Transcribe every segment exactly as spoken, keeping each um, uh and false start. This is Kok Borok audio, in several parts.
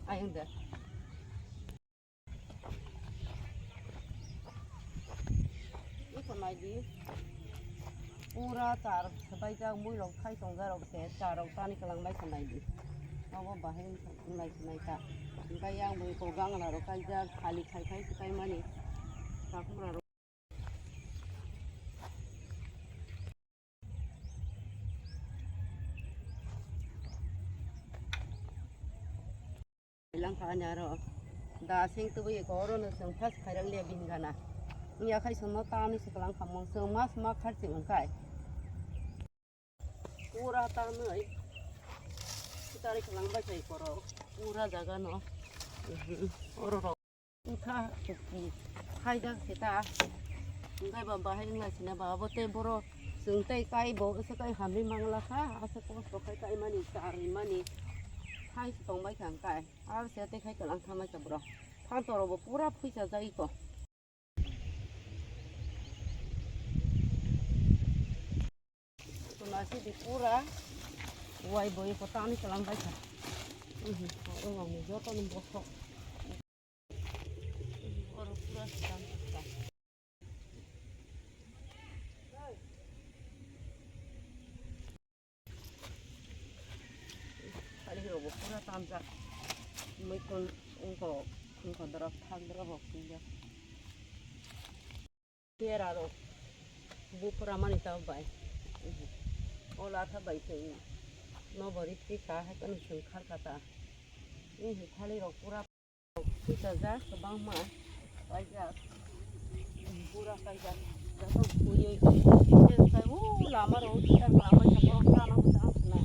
Ayang de. Iko nai di. Pura char sabai jak mui rok thai tong jak rok se char rok tani kwlang bai kha nai di. Obo bahai wng kha nai kha nai ta. Hingkai yang bui ko gangla rok kai jak khali khai khai se kai mani. Takhumra rok. Langkha ani aro da sing tubui ko oro no chwng first khairang le bini gana. Wngya khai chwng no tamni se kwlang kha mung chwng mas ma khar chwng wngkhai. Pura tamni sitari kwlang bai khai koro pura jaga no. Oro rok. Wngkha, khaijak se ta. Wngkha ba bahai wngla sina ba abo tei boro chwng tei kai bo se kai hamri mangla kha, asa kosto khai kai mani, charwi mani. Khai se tong bai kha wngkai. Abo se tei khai kwlang tha mai kha bro. Phan toro bo pura phuisa jagwi ko. Tuna sidi pura wai boi ko tani kalang bai kha. Mhm, oro ni joto ni bosok. Oro pura sitan sitan. Kali rogo pura tamjak. Mui kun ungko, ungko dorok thak dorok rok pinjak. Bera rok bupra mani ta bai. Ola tha bai tei no bori pi ka hai kanu sung khar kata. Ni thali rok pura pisa ja kwbangma paijak. Pura paijak. Jato kuyui. Kai u lama rok ta lama ta ko ta na ta na.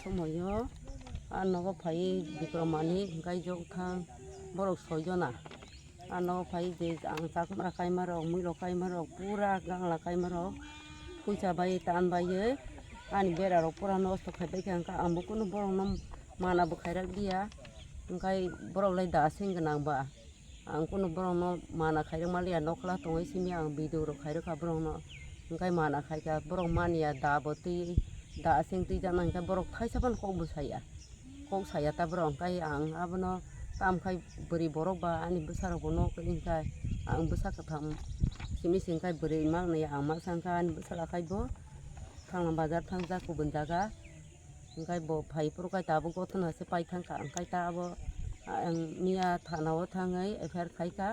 Somoyo a nogo phai Bikramani hingkai jok thang borok soi jona. A nogo phai je ang chakmara kaima rok, mui rok kaima rok, pura gangla kaima rok, phuisa bai tan bai ani bera rok pura nosto khai bai kha, ang bo kunu borok no mana bo khairak dia, hingkai borok lai da seng gwnang ba. Ang kunu borokno mana khairok maliya, nokla tongwi simi ang video rok khairok kha borokno. Hwnkhe mana khaikha borok maniya, da bo twi, da aseng twi jana hwnkhe borok thaisa phano kok bo saya. Kok saya ta borok hwnkhe ang abono tamkhai bwrwi borok ba ani bwsarok bo nok wngkha ang bwsa kwtham simi se hwnkhe bwrwi mangnai ang ma sankha ani bwsala khai bo thangna bazar thangjak kubun jaga. Hingkai bo phai phuru kai tabuk gothona se pai thangkha, hingkai ta abo, ah, ang miya thana o thangwi F I R khaikha.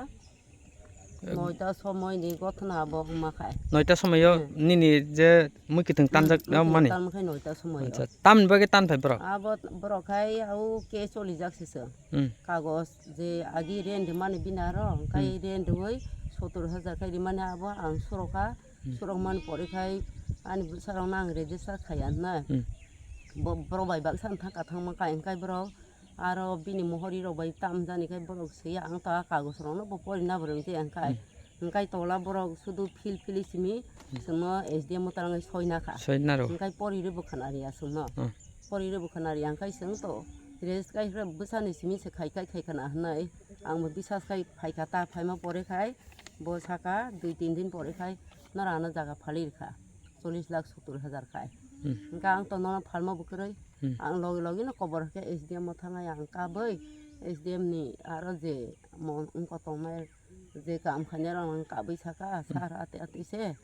Em. Noita somoi ni gothona abo wngma khai. Noita somoi o. Hmm. Nini je mui kwthwng tanjak. Hmm, mui kwthwng mani? Tanma khai noita somoi o. Acha, tamni bagwi tan phai borok? Abo borok khai au case cholijak se se. Hmm. Kagoj je agi rent mani bini aro, hingkai. Hmm. Rent rwui sottor hajar khai rimani abo ang surokha. Hmm. Surok man pore khai ani bwsarokno ang register khaiya hwnna. Hmm. Bo-, borok bai baksa wng thangkha thangma kha, hingkai borok aro bini mohori rok bai tamjani khai borok swiya ang ta kagoj rokno bo porina bo rwngtwi ang khai. Hmm. Hingkai tola borok sudu fil fili simi. Hmm. Chwngno S D M o tarangwi soina kha. Soina rw. Hingkai pori rw bwkhana riya chwngno. Hmm. Pori rw bwkhana riya hingkai chwng to rest khai bwsani simi se khai khai khai khana hwnwi ang bo bisas khai phaikha ta phaima pore khai bo saka dui tin din pore khai. Noro ano jaga phali rwkha, chollish lakh sottor hajar khai. Hmm. Hwnkhe ang to nono phalma bo kwrwi. Hmm. Ang logi logi no kobor khe S D M o thangnai ang kabwi S D M ni aro je mo wngkha tongnai je kam khainai rok ang kabwi saka, hmm, sar ati ati se.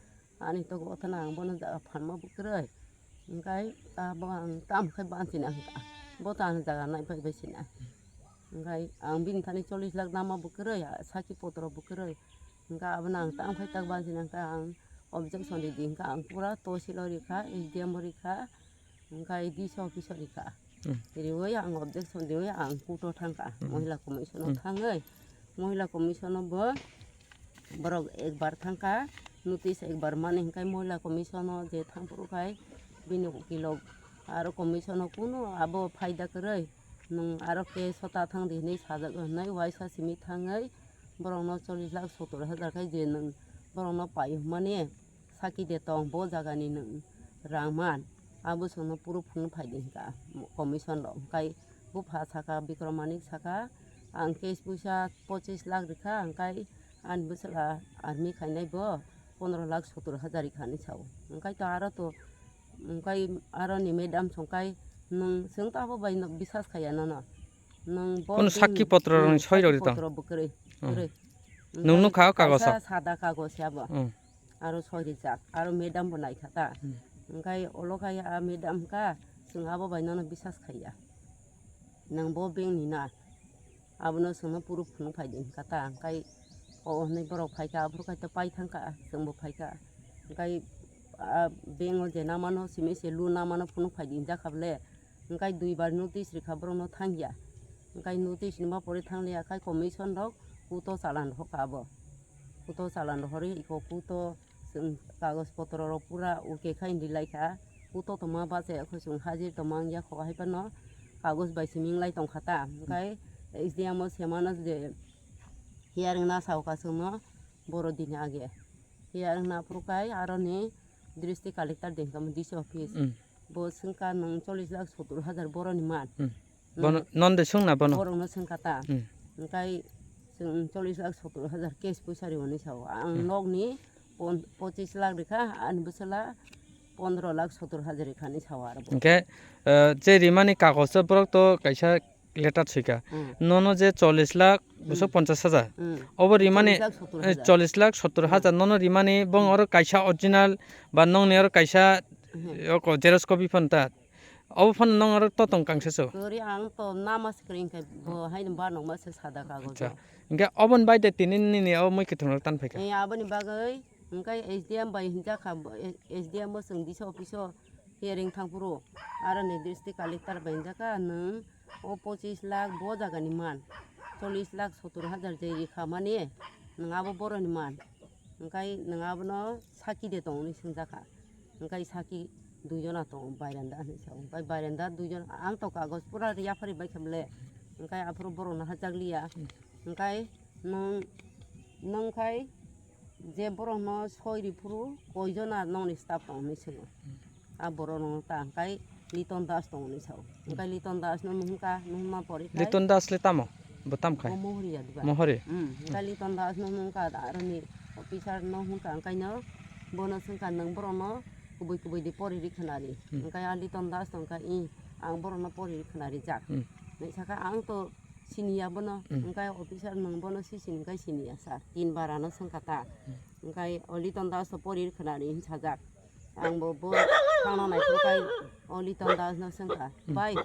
Ani to gotana ang bono jaga phalma bo kwrwi. Hwnkhe abo ang tamo khe banchina hwnkha. Bo to ang jaga naiphai bai sina. Hwnkhe ang bini thani chollish lakh nama bo kwrwi, saki potro bo kwrwi. Hwnkhe abono ang tamo khe tak banchina hwnkha ang objection ridi hwnkha ang pura tosil o rikha, S D M o rikha, hwnkhe D C office o rikha. Hmm. Riwi ang objection riwi ang court o thangkha, hmm, Mohila Commission o, hmm, thangwi Mohila Commission o bo borok ekbar thangkha, notice ekbar mani hwnkhe Mohila Commission o je thangphuru khai bini ukilok aro Commission o kunu abo phaida kwrwi nwng aro case o ta thangdi hinwi sajak hinwi uaisa simi thangwi borokno chollish lakh sottor hajar khai je nwng borokno pai hwnmani saki de tong bo jagani nwng rang man, abo chwngno proof hwnwi phaidi hwnkha Commission rok. Hwnkhe bupha saka, Bikram Manik saka, ang cash puisa pochis lakh rikha, hwnkhe ani bwsala army khainai bo pondro lakh sottor hajar rikha hinwi sao. Hwnkhe to aro to, hwnkhe aroni madam songkhe nwng, chwng to abo bai no biswas khaiya nono. Nwng bo kunu bini, sakki potro rokni soi rok soi rok di tong? Potro bo kwrwi, hmm, kwrwi. Nwng nukha o kagoso? Kaisa sada kagosi abo. Hmm. Aro soi rijak, aro madam bo naikha ta. Hmm. Hwnkhe olo khai a madam hwnkha, chwng abo bai nono biswas khaiya. Nwng bo bank ni na, abono chwngno proof phunuk phaidi hwnkha ta. Hwnkhe o hwnwi borok phaikha, aphuru khai to pai thangkha, chwngbo phaikha. Hwnkhe a bank o je namano simi se loan namano phunuk phaidi hwnjakha bole. Hwnkhe duibar notice rikha borokno thangya. Hwnkhe notice ni ma pore thangliya khai commission rok kuto chalan rohorkha abo. Kuto chalan rohorwi iko kuto chwng kagoj potro rok pura okay khai rilai kha. Kuto tongma bacha ya kho chwng hajir tongma wngya kho hai phano kagoj bai simi wnglai tongkha ta. Hwnkhe S D M o semano je hearing na sao kha chwngno boro dini age. Hearing na phuru khai aroni district collector de hwnkha D C office. Hmm. Bo swngkha nwng chollish lakh sottor hajar boroni man. Hmm. Bono, nwng non de swngna bono? Borokno swngkha ta. Hmm. Hwnkhe chwng chollish lakh sottor hajar cash puisa rwmani sao. Ang, hmm, nokni pon-, pochis lakh rikha, ani bwsala pondro lakh sottor hajar rikhani sao aro bo. Hwnkhe, eh, je rimani kagoj o borok to kaisa letter soika. Hmm. Nono je chollish lakh, hmm, buso ponchas hajar. Hmm. Obo rimani, chollish lakh sottor hajar. Eh, chollish lakh sottor hajar. Hmm. Nono rimani bong, hmm, oro kaisa original ba nongni oro kaisa, hmm, oko xerox copy phano ta. Obo phano nong oro to tong kangsa so. Kwrwi ang to nama se kwrwi hwnkhe bo haino ba nongma se sada kagojo. Acha. Hwnkhe oboni bai de tini nini o mui kwthwng rok tan phaikha. Eh, aboni bagwi hwnkhe S D M bai hwnjakha, bo, eh, S D M o chwng D C office o hearing thangphuru. Aroni district collector bai hwnjakha nwng o pochis lakh bo jagani man. Chollish lakh sottor hajar je rikha mani nwng abo boroni man. Hwnkhe nwng abono saki de tong hinwi swngjakha. Hwnkhe saki duijona tongo, bairanda hinwi sao. Hwnkhe bairanda duijona, ang to kagoj pura yaphari baikha bole. Hwnkhe aphuru borokno hajakliya. Hmm. Hwnkhe nwng, nwng khai je borokno soi riphuru koijona nongni staff tong hinwi swngo. Hmm. A borok rok ta hwnkhe Liton Das tong hinwi sao. Hwnkhe Liton Das no nuhungkha, nuhungma pore khai Liton Das le tamo? Bo tam khai? Bo Mohori ya diba? Mohori? Hmm, hwnkhe Liton Das no nuhungkha, aroni officer no hungkha, hwnkhe no bono swngkha, "Nwng borok no kubui kubui di pori ri khwnari?" Hmm. Hwnkhe a Liton Das tongkha, "I, ang borok no pori ri khwnari jak." Hmm. Hinwi sakha, ang to siniya bono, hmm, hwnkhe officer nwng bono si sini hwnkhe siniya sir. Tin bar ano swngkha ta. Hmm. Hwnkhe o Liton Das to pori ri khwnari hinwi sajak. Ang bo, bo thangna naiphuru khai o Liton Das no swngkha, hmm, "Bai,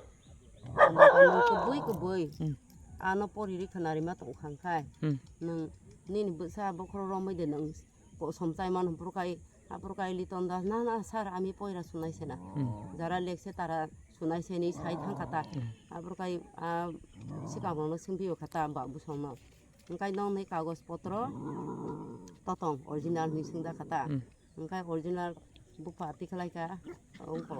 ang bo nwng kubui kubui, hmm, ano pori ri khwnari ma tong khang khai, hmm, nwng nini bwsa bokhorok romwi de nwng kosom chai mano?" Hwnkhe, aphuru khai Liton Das, "Na, na, sir, ami poira sunai se na. Hmm. Jara lekse tara sunai se," hinwi sai thangkha ta. Hmm. Aphuru khai, ah, swkang rokno swngwi kha ta, ba bwsong no. Hwnkhe nokni kagoj potro totong original hinwi swngjakha ta. Hmm. Hwnkhe original bupha tikhlaikha, wngkha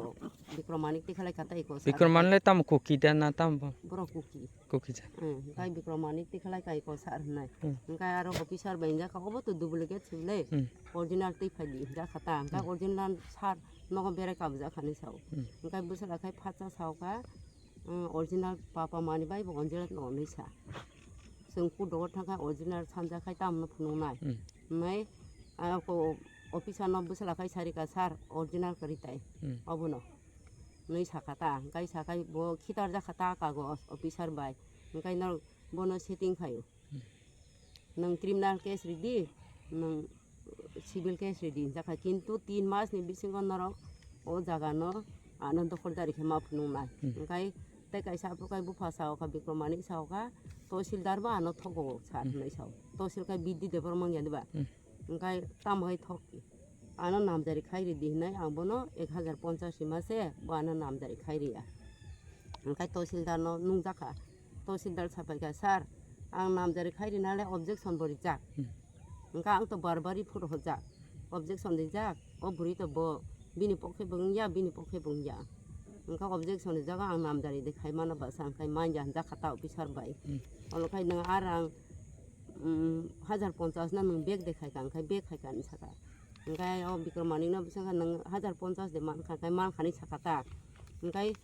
Bikram Manik tikhlaikha tei eko sir. Bikram Manik le tamo Kuki da na tamo bo? Borok Kuki. Kuki ja. Hmm, hwnkhe Bikram Manik tikhlaikha eko sir hwnwi. Hmm. Hwnkhe aro officer bai wngjakha, obo to duplicate se bwle. Hmm. Original twi phai di wngjakha ta. Hwnkhe, hmm, original sir nogo berai kabujak hinwi sao. Hmm. Hwnkhe bwsala khai phatsa saokha, hmm, original papa mani bai bo original no hinwi sa. Chwng court o thangkha original sanjak khai tamo no phunuknai. Hmm. Hwnwi, ah, ko officer no bwsala khai sarikha, "Sir, original kwrwi tai." Hmm. Obono. Hwnwi sakha ta, hwnkhe sakhai bo khitar jakha ta kago officer bai, hwnkhe norok bono setting khaio. Hmm. Nwng criminal case ridi, nwng civil case ridi, jakha kintu tin mas ni bisingo norok o jaga no ano dokhol dari khe ma phunuknai. Hmm. Hwnkhe tei kaisa aphuru khai bupha sao kha, Bikrom Manik sao kha, Tohsildar bo ano thogo sar Hmm. hwnwi sao. Tohsil khai bidi de borok mangya diba? Hmm. Hwnkhe tamo hai thok ano namjari khai ridi hinai ang bono ek hajar ponchas hima se bo ano namjari khai riya. Hwnkhe Tohsildar no nungjakha, Tohsildar sapaikha, "Sir, ang namjari khai rina le objection bo rijak." Hmm. Hwnkhe ang to bar bar phuru hojak, objection rijak, o bwrwi to bo bini pokhe bo wngya, bini pokhe bo wngya. Hwnkhe objection rijak ang namjari de khai mano ba sa hwnkhe manya hwnjakha ta officer bai. Hmm. Olo khai nwng a rang, um, hajar ponchas no nwng bag de khaikha, hwnkhe bag khaikha hinwi sakha. Hwnkhe o Bikrom Manik no bwswk khe nwng hajar ponchas de mankha, hwnkhe mankha hinwi sakha ta. Hwnkhe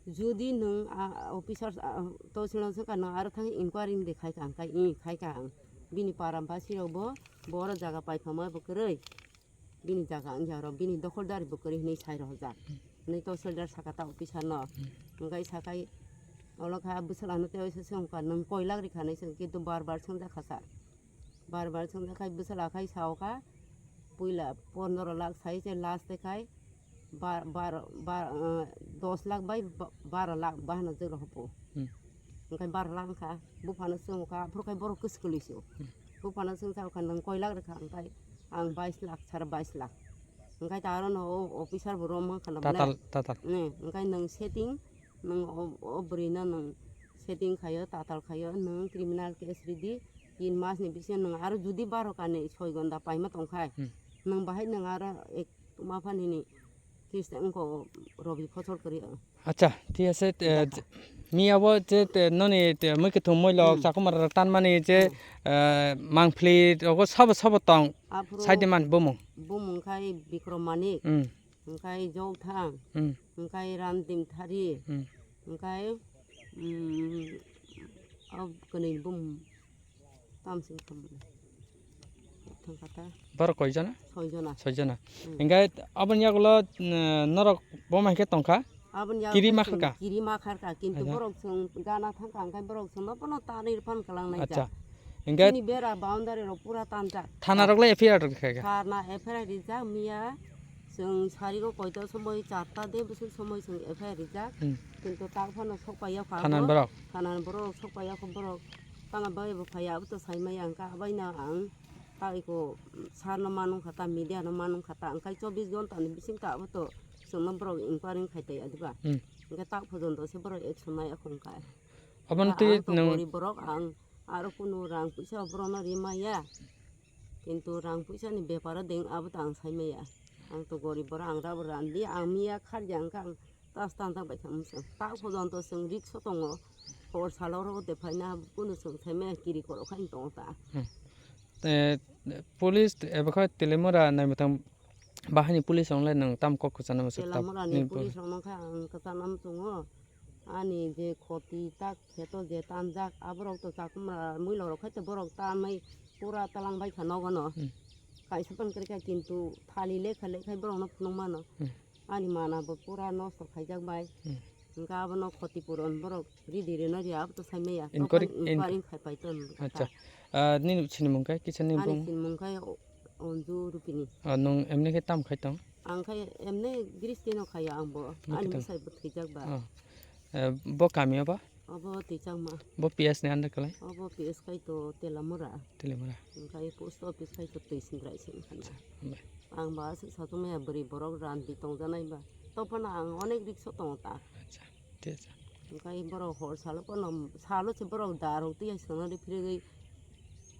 jodi nwng a officer, a, Tohsil no swngkha nwng aro thang inquiry de khaikha, hwnkhe i khaikha ang. Bini para basi rok bo, bo oro jaga paiphamai bo kwrwi. Bini jaga wngya oro, bini dokholdari bo kwrwi hinwi sai rohorjak. Hinwi Tohsildar sakha ta officer no. Hwnkhe sakhai olo kha bwswlano tei waisa se wngkha nwng koi lakh rikha hinwi se kintu bar bar swngjak kha sir. Bar bar swngjak khai bwswla khai sao kha puila pondro lakh sai se last khai bar, bar, bar, eh, dos lakh bai ba-, baro lakh bahano jwk rw hopo. Hmm. Hwnkhe baro lakh wngkha, buphano swngkha, aphuru khai borok kwswk kwlwi se o. Hmm. Buphano swngsa kha, "Nwng koi lakh rwkha?" Hwnkhe ang bais lakh, sara bais lakh. Hwnkhe ta aro no o officer bo rom wngkha na Tatal, belai. Tatal. Hmm, hwnkhe nwng setting, nwng o, o bwrwi no nwng setting khaio, tatal khaio, nwng criminal case ridi, tin mas ni bisingo nwng aro judi baro kani soi gonda paima tongkhai, Hmm. nwng bahai nwng aro ek ma phan hini case wngkha o Robi Phosol kwrwi o. Acha, thik ase, eh, Dakha. Miya bo je, te, noni, te, mui kwthwng moi lok Hmm. chakumar rok tanmani je, Hmm. eh, mangpli rogo sabo sabo tong, Aphuru saidi man bumung. Bumung khai Bikrom Manik. Hmm. Hwnkhe Jokthang, Hmm. hwnkhe Randim Thari, Hmm. hwnkhe, mm, o kwnwi bum tamsing thang kata. Borok koi jona? Soi jona. Soi jona. Hmm. Hwnkhe aboni yagulo, mm, norok boma hwnkhe tongkha? Aboni yagulo Kiri chwng makharka? Kiri makharka, kintu Acha. Borok chwng gana thangkha, hwnkhe borok chwngno bono tanwi phan kwlangnai Acha. Kha. Hwnkhe Chini bera boundary rok pura tanjak. Thana rok le F I R rok khaikha? Thana F I R rijak miya. Chwng sarigo koito somoi charta de bwswk somoi chwng F I R rijak. Hmm. Kintu tak phano sokpaiya kha Thanan abo. Borok? Thanan borok sokpaiya kho borok. Tama bai bo phaiya abo to saimaya hwnkha abaino ang ta iko sar no manung kha ta media no manung kha ta hwnkhe chobbish ghonta ni bising ta abo to chwngno borok inquiry khai taiya diba. Hmm. Hwnkhe tak phojonto se borok action naiya kho hwnkha. Aboni twi ang to nwng gorib borok ang aro kunu rang puisa borokno rimaya. Kintu rang puisani beparo deng abo to ang saimaya. Ang to gorib borok ang rabo randi ang miya kharja hwnkha ang tas tanjak bai kha mswng. Tak phojonto chwng risk o tongo. Hor salo oro de phaina kunu chwng saimaya kiri korok khai tongo ta. Hmm. Eh, police eba khe Telimura naimwthang bahai ni police rok le nwng tam kok kwchana masa Telamura ni police rok no kha ang kwchana mswngo. Ani je khoti tak kheto je tanjak, aborok to chakumra muilorok khai to borok tanwi pura talang bai kha nogo no. Hmm. Kaisa tong kre kha kintu thali lekha lekhai borok no phunuk mano. Hmm. Ani mana bo pura nosto khaijak bai. Hmm. Hwnkhe abono khoti puron borok ridi rino ri abo to saimaya. Inquiry, Tokhan inquiry khai pai ton. Acha. Ah, nini sinimung khe kisa ni bung? Ani sinimung khe Onju Rupini. Ah, nwng emni khe tam khai tong? Ang khai emni gristi no khayo ang bo. Ani bwsai bo thwijak ba. Oh. Eh, bo kami o ba? Obo twijak ma. Bo P S ni under kalai? Obo P S khai to Telamura. Telamura. Ang khai post office khai to twi sindrai sin khana. Acha, hambai. Ang ba aswk satung maya bwrwi borok randi tongjanai ba. Tophano ang onek risk o tongo ta. Acha, thik acha. Ang khai borok hor salo pono salo se borok darok twi songno ri phirigwi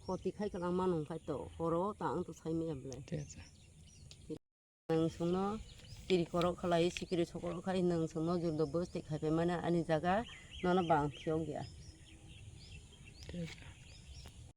khoti khai kwlangma nung khai to horo ta ang to sai maya belai. Thik acha. Nwng chwngno kiri korok khlai, sikiri sokorok khai, nwng chwngno jor joborosti khai paimani ani jaga nono bang phiyok ya.